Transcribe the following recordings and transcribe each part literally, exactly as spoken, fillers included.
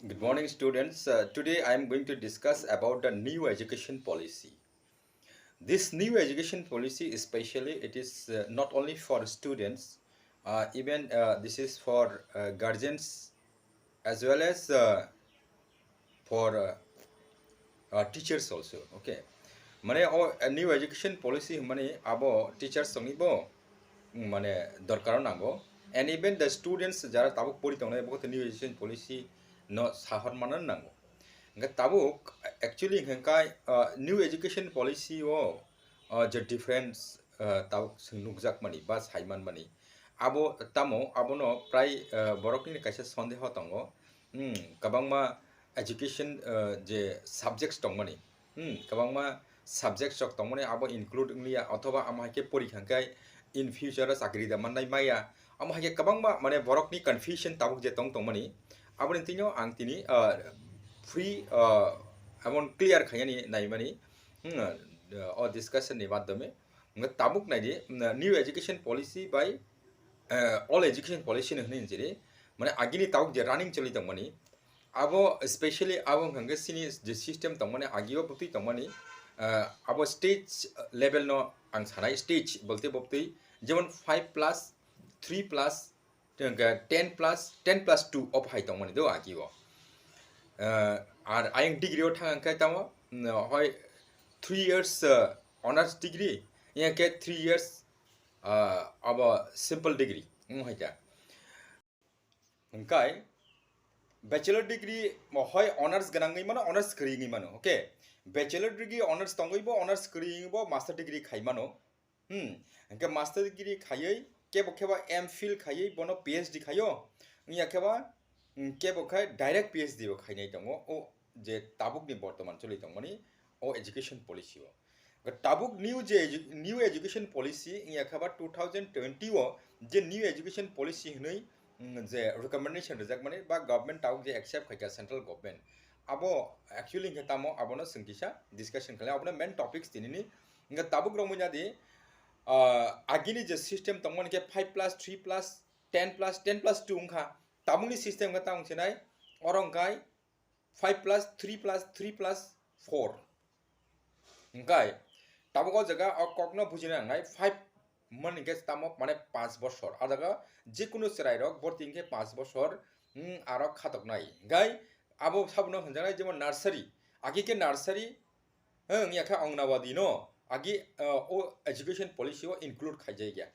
Good morning, students. Uh, today I am going to discuss about the new education policy. This new education policy, especially, it is, uh, not only for students, uh, even, uh, this is for, uh, guardians as well as, uh, for, uh, uh, teachers also. Okay, mane o, uh, new education policy hwnmani abo teachers roknibo, mm, mane dorkaro nango, and even the students jara tabuk pori tongnai bo new education policy no sahor manna nango. Hingke tabuk actually hingke, uh, new education policy o, uh, je difference, uh, tabuk chwng nukjakmani ba saimanmani, abo tamo abono prai, uh, borokni kaisa sondeho tongo. Hmm, kwbangma education, uh, je subjects tongmani, hmm, kwbangma subjects rok tongmani abo include wngliya, othoba amo hai khe porikha hwnkhe in future o chakri da mannai maya, amo hai khe kwbangma mane borokni confusion tabuk je tong tongmani, aboni tino ang tini, uh, free, uh, emon clear khainani naimani, hmm, uh, o discussion ni madhyome. Hwnkhe tabuk naidi, mm, new education policy bai, uh, old education policy ni hwnwi hinjiri, mane agini tabuk je running choli tongmani, abo specially abo hwnkhe chini je system tongmani, agio bwtwi tongmani, ah, abo stage level no ang sanai, stage bolte bobtwi jemon five plus three plus, ten plus, ten plus two o phai tongmani do agio. Ah, ar ayang degree o thang khe tamo, mm, hoi three years, ah, honors degree, yang khe three years, ah, abo simple degree, wng hai khe. Hingkai bachelor degree mo hoi honors gwnangwi mano, honors kwrwi wngwi mano, okay? Bachelor degree honors tongwi bo, honors kwrwi wngwi bo master degree khai mano. Hmm, hingke master degree khaiwi, kebo khe ba M Phil khaiwi bono P H D khaio, wngya khe ba, hmm, kebo khe direct P H D bo khainai tongo, o je tabukni bortoman choli tongmani o education policy o. Tabuk new je edu-, new education policy wngya khe ba two thousand twenty o je new education policy hwnwi, mm, je recommendation rijakmani ba government tabuk je accept khaikha central government, abo actually hwnkhe tamo abono chwng kisa discussion khlai, abono main topics tinini. Hwnkhe tabuk romwi nadi, ah, agini je system tongmani khe five plus three plus ten plus ten plus two wngkha, tabukni system khe tamo sinai, oro wngkhai five plus three plus three plus four. Hingkai tabuk o jaga o kokno bujina nangnai, five mani khe tamo mane panch bosor. A jaga jekunu chwrairok borti hingkhe panch bosor, hmm, aro khatoknai. Hingkai abo sabono hwnjaknai jemon nursery, agi khe nursery, hmm, wngya khe Anganwadi no agi, uh, o education policy o include khaijak ya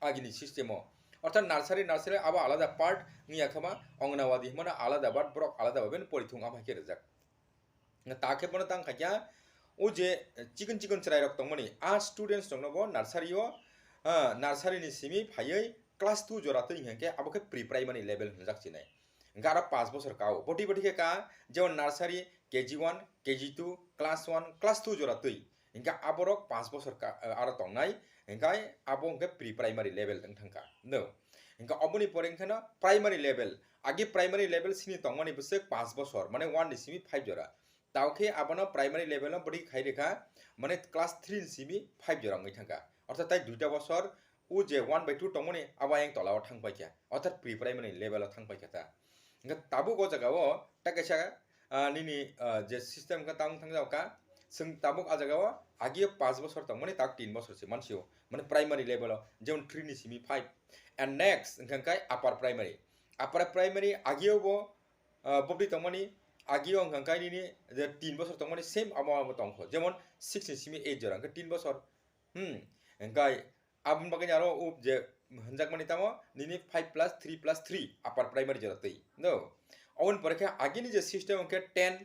agini system o. Orthat nursery, nursery abo alada part wngya khe ma Anganwadi hwnmano alada part, borok alada baben porithung amo hai khe rijak. Ta khe bono tang kha kya, o je chikon chikon chwrairok tongmani, a students rokno bo nursery o, ah, nursery ni simi phaiwi class two jora twi hwnkhe abo khe pre primary level hwnjak sinai. Hwnkhe aro panch bosor ka o. Boti boti khe ka, jemon nursery, K G one, K G two, class one, class two jora twi. Hwnkhe aborok panch bosor ka, aro tongnai. Hwnkhe abo hwnkhe pre primary level wng thangkha. No. Hwnkhe oboni pore hwnkhe no primary level. Agi primary level sini tongmani bwswk panch bosor, mane one ni simi five jora. Tao khe abono primary level no bwrwi khai rwkha, mane class three ni simi five jora wngwi thangkha. Orthat tai duita bosor o je one by two tongmani abo ayang tola o thang paikha, orthat pre primary level o thang paikha ta. Hwnkhe tabuk o jaga o ta kaisa, ah, nini, ah, je system khe tamo thang jao ka, chwng tabuk a jaga o agi o panch bosor tongmani, tak tin bosor se mansio, mane primary level o, jemon three ni simi five. And next hwnkhe khe upper primary. Upper primary agi o bo, ah, bobdi tongmani, agi o hwnkhe khe nini je tin bosor tongmani same amo amo tongkho, jemon six ni simi eight jora, hwnkhe tin bosor. Hmm, hwnkhe aboni bagwi aro o je hwnjakmani tamo nini five plus three plus three upper primary jora twi, no? Oboni pore khe agini je system hwnkhe ten,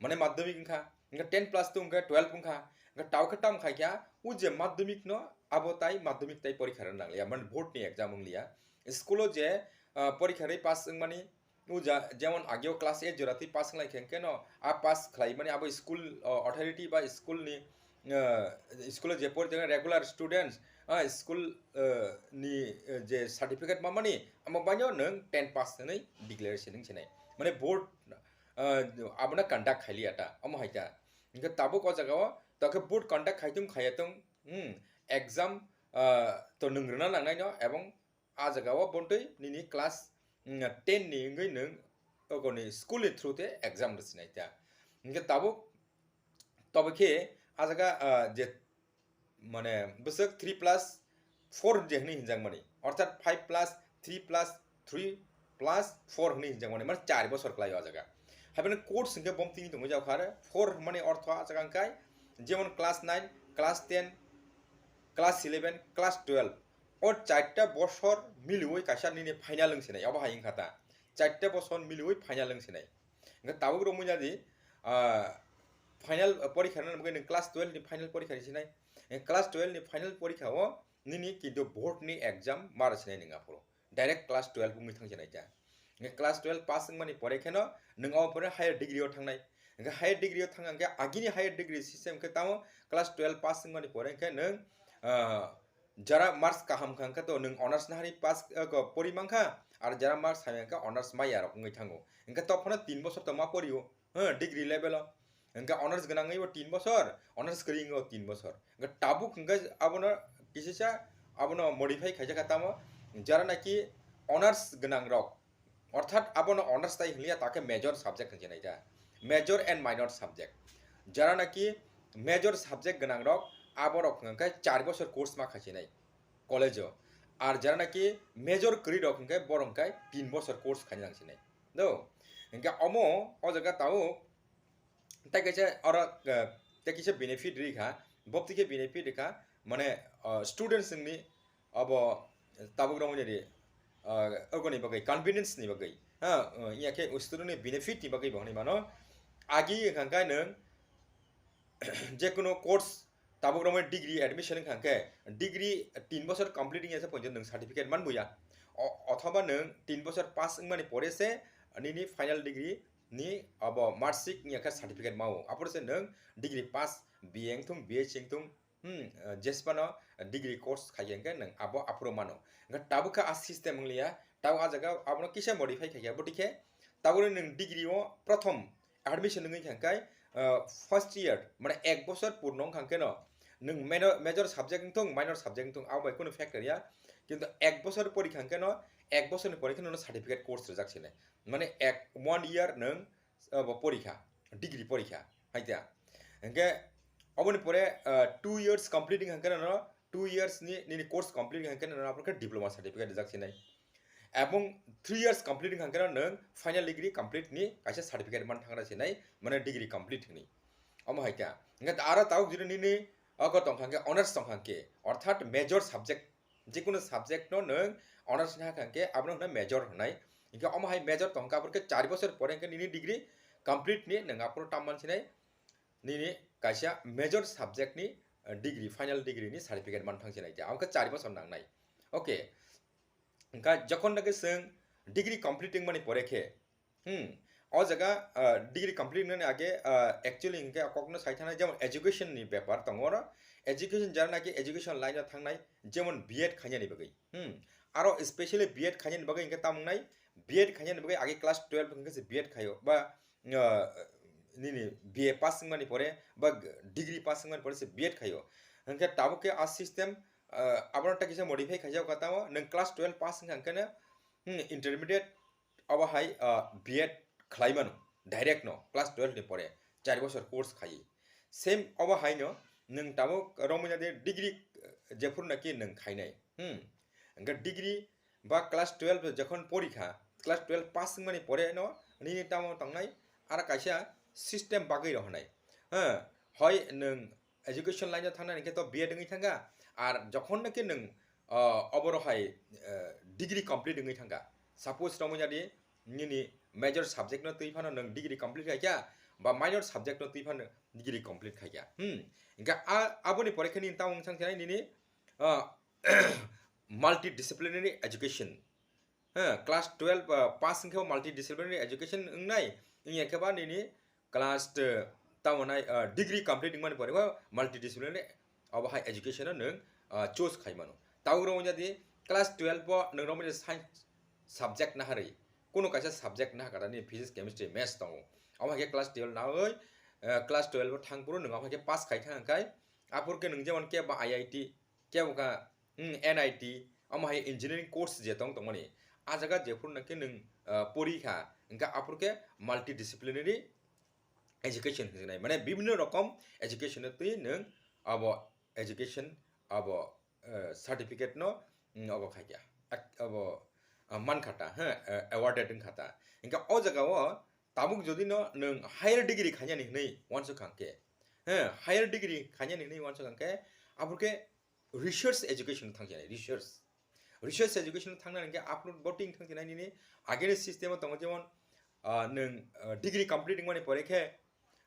mane madhyamik wngkha, hwnkhe ten plus two hwnkhe twelve wngkha, hwnkhe tao khe tamo khai kha, o je madhyamik no abo tai madhyamik tai porikha rwna nangliya, mane board ni exam wngliya. School o je, ah, porikha rwi pass wngmani, o ja-, jemon ageo class eight jora twi pass wng lai khe, hwnkhe no a pass khlai mani abo school, o, authority ba school ni, ah, school o je pori tongnai regular students, ah, school, ah, ni, eh, je certificate ma mani, amo baino nwng ten pass hwnwi declaration wng sinai. Mane board, ah, abono conduct khai liya ta, omo hai ta. Hwnkhe tabuk o jaga o, tokhe board conduct khai tung khaiya tung, hmm, exam, ah, to nwng rwna nangnai no, ebong a jaga o bontwi nini class, mm, ten ni wngwi nwng Tokoni school ni through te exam rwsinai ta. Hingke tabuk, tobo khe a jaga, ah, je, mane, bwswk three plus four je hwnwi hinjakmani, orthat five plus three plus three plus four hwnwi hinjakmani, mane, char bosor kwlaio a jaga. Haibeno course hwnkhe bom tini tongwi jak kha, four hwnmani ortho a jaga hwnkhe, jemon class nine, class ten, class eleven, class twelve, o charta bosor miliwi kaisa nini final wngsinai, obo hai wngkha ta, charta bosor miliwi final wngsinai. Hingke tabuk romwi jadi, ah, final porikha rwna bagwi nwng class twelve ni final porikha rwsinai. Hingke class twelve ni final porikha o nini kintu board ni exam ma rwsinai nwng aphuru. Direct class twelve wngwi thangsinai ta. Hingke class twelve pass wngmani pore kheno nwng abo pore higher degree o thangnai. Hingke higher degree o thang hingke agini higher degree system khe tamo class twelve pass wngmani pore khe nwng, ah, jara marks kaham kha hingke to nwng honours nahari pass, eh, ko pori mankha, ar jara marks hamya hingke honours maya rok wngwi thango. Hingke to phano tin bosor to ma porio, eh, degree level o. Hingke honours gwnangwi bo tin bosor, honours kwrwingwi bo tin bosor. Hingke tabuk hingke abono kisisa abono modify khaijak kha tamo, jara naki honours gwnang rok, orthat abono honours tai hinliya, takhe major subject hinwi nai ta, major and minor subject. Jara naki major subject gwnang rok, aborok hingke char bosor course ma khaisinai college o, ar jara naki major kwrwi rok hingke borok hingke tin bosor course khaina nangsinai do. Hingke omo o jaga tabuk tei kaisa oro, eh, tei kaisa benefit ri kha, bopti khe benefit ri kha, mane, eh, students ni abo tabuk romwi nadi, ah, ogoni bagwi, convenience ni bagwi, ha, ah, iya khe student ni benefit ni bagwi bo hwnwi mano. Agi wngkha khe nwng jekunu course tabuk romwi degree admission wngkha khe, degree tin bosor complete wngya se poito nwng certificate man buya. O-, othoba nwng tin bosor pass wngmani pore se nini final degree ni abo marksheet wngya khe certificate mao. Apor se nwng degree pass B A wngthung, B S C wngthung, Hmm, eh, jesphano degree course khai hingke nwng abo aphuru mano. Hingke tabuk khe a system wng liya, tabuk a jaga abono kisa modify khai khe, abo dikhe tabukni nwng degree o prothom admission wngwi kha hingke, eh, first year, mane ek bosor purno wngkha hingke no, nwng mano-, major subject wngthung, minor subject wngthung, abo bai kunu factor ya, kintu ek bosor pori kha hingke no, ek bosorni pore khe nono certificate course rijak sinai, mane ek one year nwng, eh, bo porikha, degree porikha, hai ta. Hingke oboni pore, ah, two years complete wngkha hingke nono, two years ni nini course complete wngkha hingke nono, aphuru khe diploma certificate rijak sinai. Ebong three years complete wngkha hingke nono nwng final degree complete ni kaisa certificate man thangra sinai, mane degree complete hwnwi. Omo hai ta. Hingke aro tabuk jodi nini oko tongkha hingke honours tongkha hingke, orthat major subject, jekunu subject no nwng honours ni hakha hingke abono hwnna major hwnai. Hingke omo hai major tongkha, aboni khe char bosor pore hingke nini degree complete ni nwng aphuru tam mansinai, nini kaisa major subject ni, eh, degree, final degree ni certificate man thangsinai khe, aboni khe char bosor nangnai. Okay, hingke jokhon naki chwng degree complete wngmani pore khe, Hmm. O jaga, ah, degree complete wngnani age, ah, actually hingke kokno sai thana, jemon education ni bepar tongo oro. Education jara naki education line o thangnai, jemon B Ed khainani bagwi. Hmm. Aro specially B Ed khainani bagwi hingke tamo wngnai, B Ed khainani bagwi age class twelve hingke se B Ed khaio, ba, ah, nini B A pass wngmani pore, ba degree pass wngmani pore se B Ed khaio. Hingke tabuk khe a system, ah, abono ta kisa modify khaijak kha tamo, nwng class twelve pass wngkha hingke no, hmm, intermediate obo hai, ah, B Ed khlai mano, direct no, class twelve ni pore, char bosor course khai. Same obo hai no, nwng tabuk romwi nadi degree, eh, jephuru naki nwng khainai. Hmm. Hingke degree ba class twelve jokhon porikha, class twelve pass wngmani pore no, nini tamo tongnai, aro kaisa system bagwi rohonai. Ha, hoi nwng education line o thangna hingke to B Ed wngwi thangkha, ar jokhon naki nwng, ah, oboro hai, eh, degree complete wngwi thangkha. Suppose romwi nadi nini major subject no twi phano nwng degree complete khaikha, ba minor subject no twi phano degree complete khaikha. Hmm. Hingke a-, aboni pore khe nini tamo wng thangkha nini, ah, multidisciplinary education. Ha, class twelve, ah, pass wngkhe bo multidisciplinary education wngnai, wngya khe ba nini class, eh, tamo nai, ah, degree complete wngmani pore bo multidisciplinary obo hai education no nwng, ah, choose khai mano. Tabuk rok wngya di class twelve bo nwng romwi science subject naharwi, kuno kaisa subject nahakha da nini physics, chemistry, maths tongo. Omo hai khe class twelve naharwi, eh, class twelve bo thang phuru nwng omo hai khe pass khai thang khai, aphuru khe nwng jemon khe ba I I T, kebo kha, hmm, N I T, omo hai engineering course je tong tongmani. A jaga jephuru naki nwng, ah, pori kha, Hingke aphuru khe multidisciplinary education hinwi nai, mane bibhinno rokom education no twi nwng abo education abo, eh, certificate no, mm, obo khaikha, ak-, abo, ah, mankha ta, he, eh, awarded wngkha ta. Hingke o jaga o tabuk jodi no nwng higher degree khainani hinwi uansuk kha hingke, he, higher degree khainani hinwi uansuk kha hingke, aphuru khe research education thangkhe research, research education thangna hingke aphuru bo ting thangkhe nini ageni system o tongo, jemon, ah, nwng, ah, degree complete wngmani pore khe,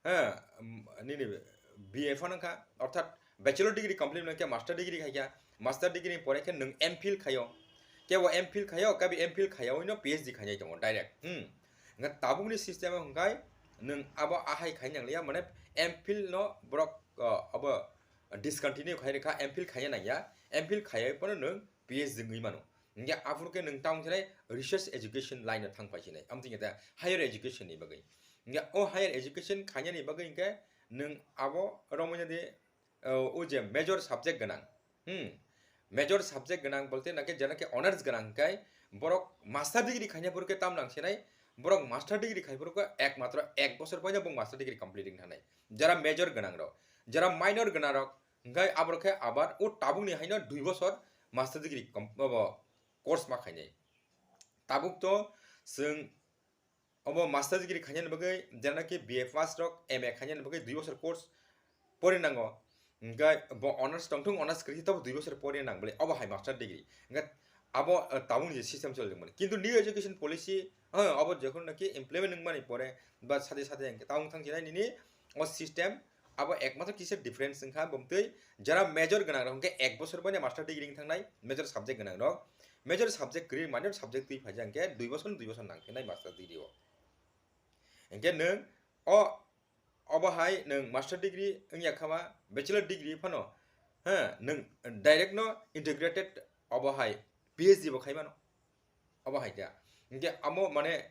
ha, um, nini B A phano kha, orthat bachelor degree complete wngkhe master degree khaikha, master degree ni pore khe nwng M phil khaio, kebo M phil khaio, kabi M phil khaiyawi no P H D khainai tongo direct, hmm. Hingke tabukni system o hingkai nwng abo ahai khai nangliya, mane M phil no borok, ah, abo discontinue khai rikha, M phil khaiya nangya, M phil khaiya phano nwng P H D wngwi mano. Hingke aphuru khe nwng tamo khe research education line o thang pai sinai, amtwing khe higher education ni bagwi. Hingke o higher education khainani bagwi hingke nwng abo romwi nadi, o, o je major subject gwnang, hmm, major subject gwnang bolte nake jena khe honors gwnang hingkai borok master degree khaina phuru khe tam nang sinai, borok master degree khai phuru khe ekmatro ek bosor bai bo master degree complete wng thanai. Jara major gwnang rok, jara minor gwnang rok, hingkai aborok khe abar o tabukni haino dui bosor master degree com-, abo course ma khainai. Tabuk to chwng obo master degree khainani bagwi, jena khe B A pass rok M A khainani bagwi dui bosor course pori nango. Hingkai bo honors tongthung, honors kwrwi tabo dui bosor pori nang bole, obo hai master degree. Hingkai abo, eh, tabukni je system choli tongmani. Kintu new education policy, eh, obo jokhon naki implement wngmani pore ba sade sade hingke tabuk thang jinai nini o system abo ekmatro kisa difference wngkha, bo mtwi jara major gwnang rok hingke ek bosor bai master degree wng thangnai, major subject gwnang rok, major subject kwrwi minor subject twi phaija hingke dui bosor, dui bosor nang phinai master degree o. Hingke nwng o, obo hai nwng master degree wngya khama, bachelor degree phano, ha, nwng direct no integrated obo hai P H D bo khai mano. Obo hai khe. Hingke amo mane,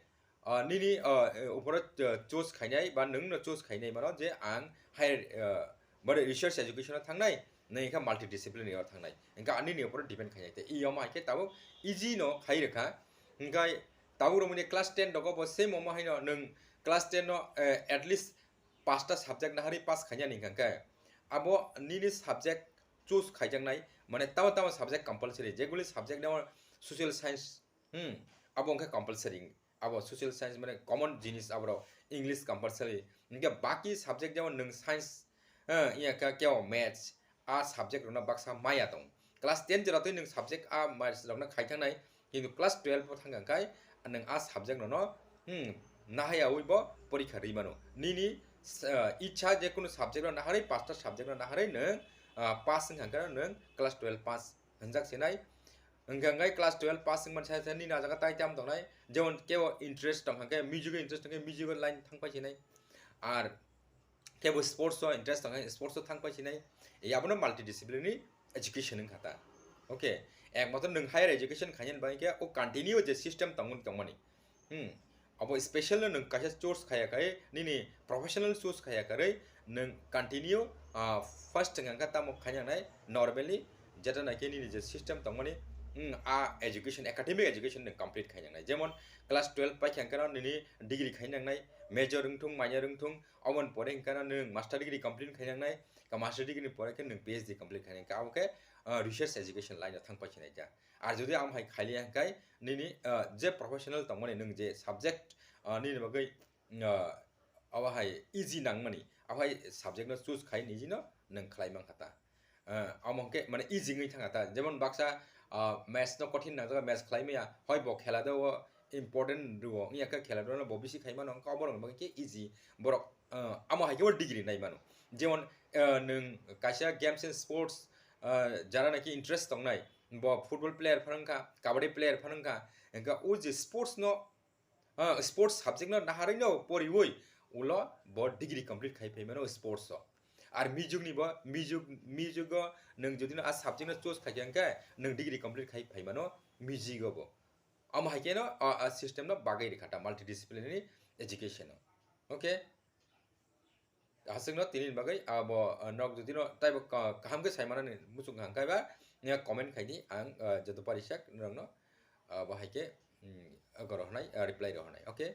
ah, nini, ah, eh, uporo, ah, choose khainai ba nwng no choose khainai mano je ang higher, ah, bode research education o thangnai, nwng khe multidisciplinary o thangnai. Hingke ani ni uporo depend khainai. Te i omo hai khe tabuk easy no khai rwkha. Hingke tabuk romoni class ten rogo bo same omo haino nwng class ten no, eh, at least pasta subject naharwi pass khainani hingka khe abo nini subject choose khaijaknai, mane tamo tamo subject compulsory, jeguli subject jemon social science, hmm, abo hingke compulsory, abo social science mane common jinis aborok English compulsory, hingke baki subject jemon nwng science, eh, iya khe kebo maths, a subject rokno baksa maya tong. Class ten jora twi nwng subject a maths rokno khai thangnai, kintu class twelve o thang kha khai nwng a subject rokno, hmm, nahaya wi bo porikha rwi mano. Nini, ah, ichha je kunu subject rok naharwi, pasta subject rok naharwi nwng, ah, pass wng kha nwng class twelve pass hwnjak sinai. Hwnkhe hwnkhe class twelve pass wngmani sai sai nini a jaga tai tam tongnai, jemon kebo interest tong kha khe music o interest tong khe music o line thang pai sinai. Ar kebo sports o interest tong khe sports o thang pai sinai. Abono multidisciplinary education wng kha ta. Okay, ekmatro nwng higher education khainani bagwi khe o continue je system tongmani tongmani. Hmm. Abo special no nwng kaisa choose khaya khai, nini professional choose khaya kharwi nwng continue, ah, first hwnkha khe tamo khainangnai normally, jeta naki nini je system tongmani, hmm, a education, academic education nwng complete khainangnai. Jemon class twelve paikha hwnkhe no nini degree khainangnai, major wngthung, minor wngthung, oboni pore hwnkhe no nwng master degree complete khainangnai, ka master degree ni pore khe nwng P H D complete khainai, ka abo khe, ah, research education line o thang paikha nai kha. Ar jodi amo hai khailiya hwnkhe nini, ah, je professional tongmani nwng je subject, ah, nini bagwi, ah, abo hai easy nangmani, abo hai subject no choose khai nijino nwng khlai mankha ta. Ah, amo hwnkhe mane easy wngwi thangkha ta. Jemon baksa, ah, maths no kothin nangjago, maths khlai maya, hoi bo khela do o important rwo, wngya khe khela do no bo bisi khai mano, wngkha obo rokni bagwi khe easy. Borok, ah, amo hai khe bo degree nai mano. Jemon, ah, nwng kaisa games and sports, ah, jara naki interest tongnai, bo football player phano wngkha, kabaddi player phano wngkha, hwnkhe o je sports no, ah, sports subject no naharwi no poriwi ulo bo degree complete khai phai mano sports o. Ar music ni bo, music, music o nwng jodi no a subject no choose khai khe hwnkhe nwng degree complete khai phai mano music o bo. Amo hai khe no, ah, ah, system no bagwi rikha ta multidisciplinary education o. Okay. Haswkno tini ni bagwi abo, ah, nok jodi no taibo ka-, kaham khe sai manani muchung kha hwnkhe ba, ya comment khaidi ang, ah, joto parisak norokno, ah, bo hai khe, mm, goro hwnai, ah, reply rw hwnai. Okay.